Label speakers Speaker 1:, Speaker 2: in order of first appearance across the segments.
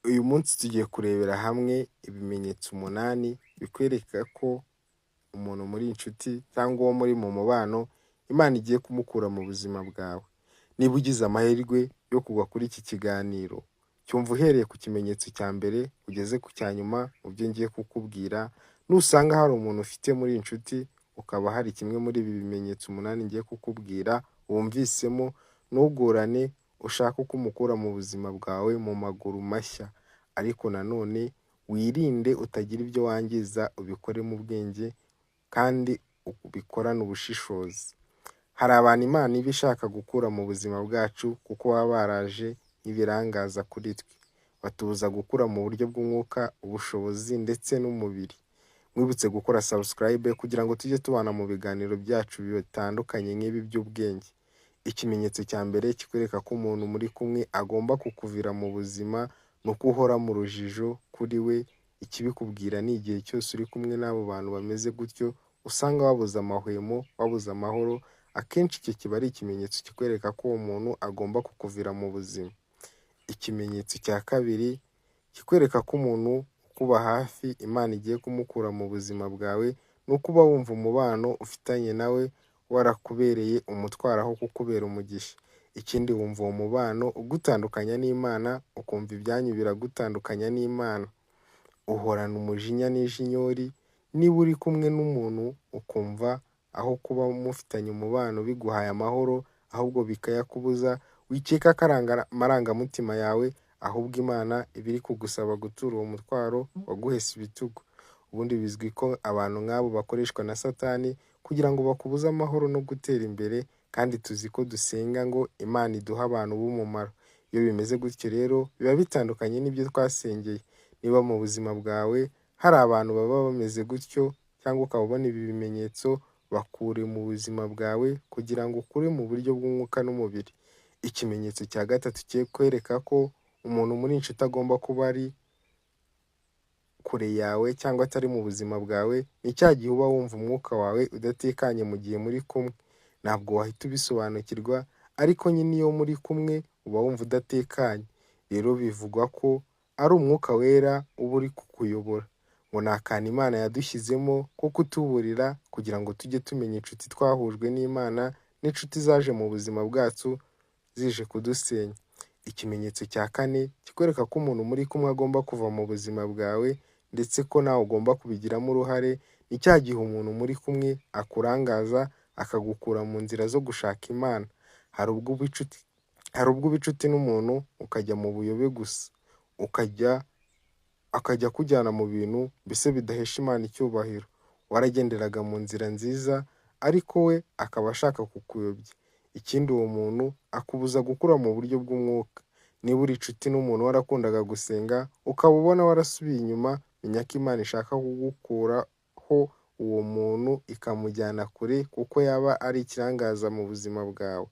Speaker 1: Uyu munsi tugiye kurebera hamwe ibimenyetso 8 bikwereka ko umuntu muri inshuti cyangwa uwo muri mu mubano Imana igiye kumukura mu buzima bwawe. Niba ugize amahirwe yo kugwa kuri iki kiganiro, cyumva uhereye ku kimenyetso cya mbere ugeze ku cya nyuma mu byo ngiye kukubwira, nusanga hari umuntu ufite muri inshuti ukaba hari kimwe muri ibi bimenyetso 8 ngiye kukubwira wumvisemo, ntugorane ushake uko umukura mu buzima bwawe mu maguru mashya, ariko nanone wirinde utagira ibyo wangiza, ubikore mu bwenge kandi ubikorane ubushishozi. Hari abantu Imana iba ishaka gukura mu buzima bwacu kuko baba baraje nk'ibirangaza kuri twe, batubuza gukura mu buryo bw'umwuka, ubushobozi ndetse n'umubiri. Mwibutse gukora subscribe kugira ngo tujye tubana mu biganiro byacu bitandukanye nk'ibi by'ubwenge. Ikimenyetso cya mbere kikwereka ko umuntu muri kumwe agomba kukuvira mu buzima ni uko uhora mu rujijo kuri we. Ikibikubwira ni igihe cyose uri kumwe n'abo bantu bameze gutyo, usanga wabuze amahwemo, wabuze amahoro, akenshi icyo kiba ari ikimenyetso kikwereka ko uwo muntu agomba kukuvira mu buzima. Ikimenyetso cya kabiri kikwereka ko umuntu ukuba hafi Imana igiye kumukura mu buzima bwawe, ni uko uba wumva umubano ufitanye nawe warakubereye umutwaro aho kukubera umugisha. Ikindi wumva uwo mubano ugutandukanya n'Imana, ukumva ibyanyu biragutandukanya n'Imana. Uhorana umujinya n'ijinyori, niba uri kumwe n'umuntu ukumva aho kuba mufitanye umubano biguhaye amahoro ahubwo bikayakubuza, wikeka ko ari amarangamutima yawe, ahubwo Imana iba iri kugusaba gutura uwo mutwaro waguhese ibitugu. Ubundi bizwi ko abantu nk'abo bakoreshwa na Satani kugira ngo bakubuze amahoro no gutera imbere, kandi tuzi ko dusenga ngo Imana iduhe abantu b'umumaro. Iyo bimeze gutyo rero biba bitandukanye n'ibyo twasengeye. Niba mu buzima bwawe hari abantu baba bameze gutyo cyangwa ukaba ubona ibi bimenyetso, bakure mu buzima bwawe kugira ngo ukure mu buryo bw'umwuka n'umubiri. Ikimenyetso cya gatatu kikwereka ko umuntu muri inshuti agomba kuba ari kure yawe cyangwa atari mu buzima bwawe, ni cya gihe uba wumva umwuka wawe udatekanye mu gihe muri kumwe. Ntabwo wahita ubisobanukirwa, ariko nyine iyo muri kumwe uba wumva udatekanye. Rero bivugwa ko ari umwuka wera uba uri kukuyobora. Ngo ni akantu Imana yadushyizemo ko kutuburira kugira ngo tujye tumenya inshuti twahujwe n'Imana n'inshuti zaje mu buzima bwacu zije kudusenya. Ikimenyetso cya kane kikwereka ko umuntu muri kumwe agomba kuva mu buzima bwawe ndetse ko nawe ugomba kubigiramo uruhare, ni cya gihe umuntu muri kumwe akurangaza akagukura mu nzira zo gushaka Imana. Hari ubwo uba inshuti n'umuntu ukajya mu buyobe gusa, akajya akujyana mu bintu mbese bidahesha Imana icyubahiro. Waragenderaga mu nzira nziza ariko we akaba ashaka kukuyobya. Ikindi uwo muntu akubuza gukura mu buryo bw'umwuka. Niba uri inshuti n'umuntu warakundaga gusenga ukaba ubona warasubiye inyuma, menya ko Imana ishaka kugukuraho uwo muntu ikamujyana kure kuko yaba ari ikirangaza mu buzima bwawe.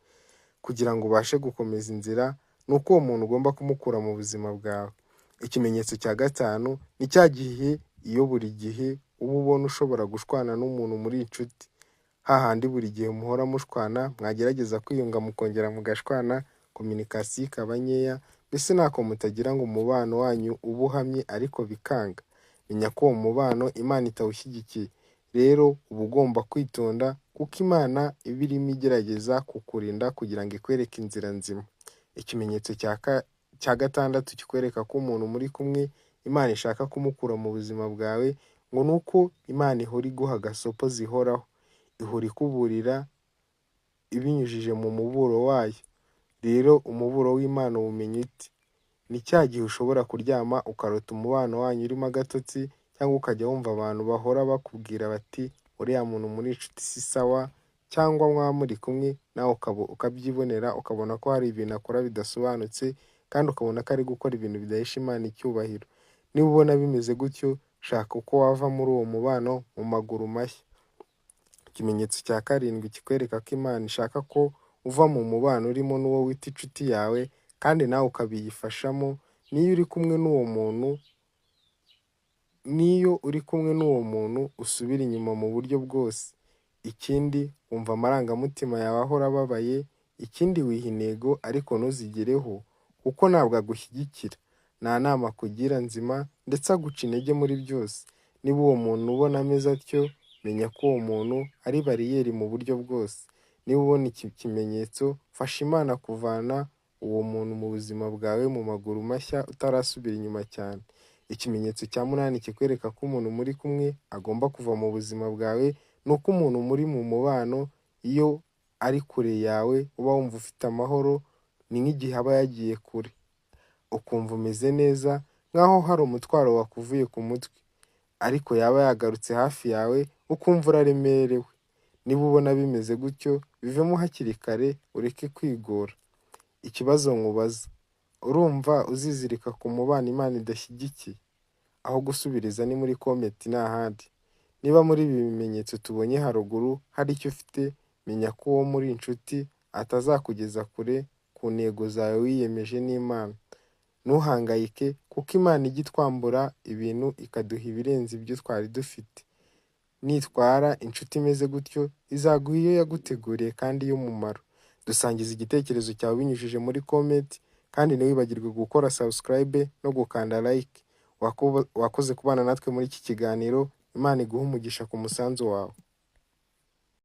Speaker 1: Kugira ngo ubashe gukomeza inzira ni uko uwo muntu ugomba kumukura mu buzima bwawe. Ikimenyetso cya gatanu ni cya gihe iyo buri gihe uba ubona ushobora gushwana n'umuntu muri inshuti. Hahandi buri gihe muhora mushwana, mwagerageza kwiyunga mukongera mugashwana, communication ikaba nkeya, mbese ntako mutagira ngo umubano wanyu ube uhamye ariko bikanga. Menya ko uwo mubano Imana itawushyigikiye. Rero uba ugomba kwitonda kuko Imana iba irimo igerageza kukurinda kugira ngo ikwereke inzira nzima. Ikimenyetso cya gatandatu kikwereka ko umuntu muri kumwe Imana ishaka kumukura mu buzima bwawe, ngo ni uko Imana ihora iguha gasopo zihoraho, ihora ikuburira ibinyujije mu muburo wayo. Rero umuburo w'Imana uwumenya ute? Ni cya gihe ushobora kuryama ukarota umubano wanyu urimo agatotsi, cyangwa ukajya wumva abantu bahora bakubwira bati uriya muntu muri inshuti si sawa, cyangwa mwaba muri kumwe nawe ukabyibonera ukabona ko hari ibintu akora bidasobanutse kandi ukabona ko ari gukora ibintu bidahesha Imana icyubahiro. Niba ubona bimeze gutyo, shaka uko wava muri uwo mubano mu maguru mashya. Ikimenyetso cya karindwi kikwereka ko Imana ishaka ko uva mu mubano urimo n'uwo wita inshuti yawe kandi nawe ukabiyifashamo, niyo uri kumwe n'uwo muntu, niyo uri kumwe n'uwo muntu usubira inyuma mu buryo bwose. Ikindi wumva amarangamutima yawe ahora ababaye, ikindi wiha intego ariko ntuzigereho kuko ntabwo agushyigikira. nta nama akugira nzima ndetse aguca intege muri byose. Niba uwo muntu ubona ameze atyo, menya ko uwo muntu ari bariyeri mu buryo bwose. Niba ubona iki kimenyetso, fasha Imana kuvana uwo muntu mu buzima bwawe mu maguru mashya utarasubira inyuma cyane. Ikimenyetso cya munani kikwereka ko umuntu muri kumwe agomba kuva mu buzima bwawe, ni uko umuntu muri mu mubano iyo ari kure yawe uba wumva ufite amahoro, ni nk'igihe aba yagiye kure, ukumva umeze neza nk'aho hari umutwaro wakuvuye ku mutwe, ariko yaba yagarutse hafi yawe ukumva uraremerewe. Niba ubona bimeze gutyo, bivemo hakiri kare ureke kwigora. Ikibazo nkubaza, urumva uzizirika ku mubano Imana idashyigikiye? Aho gusubiriza ni muri comment nta handi. Niba muri ibi bimenyetso tubonye haruguru hari icyo ufite, menya ko uwo muri inshuti atazakugeza kure ku ntego zawe wiyemeje n'Imana. Ntuhangayike kuko Imana ijya itwambura ibintu ikaduha ibirenze ibyo twari dufite. Nitwara inshuti imeze gutyo, izaguha iyo yaguteguriye kandi y'umumaro. Dusangize igitekerezo cyawe binyujije muri comment kandi ntiwibagirwe gukora subscribe no gukanda like. Wakoze kubana natwe muri iki kiganiro, Imana iguhe umugisha ku musanzu wawe.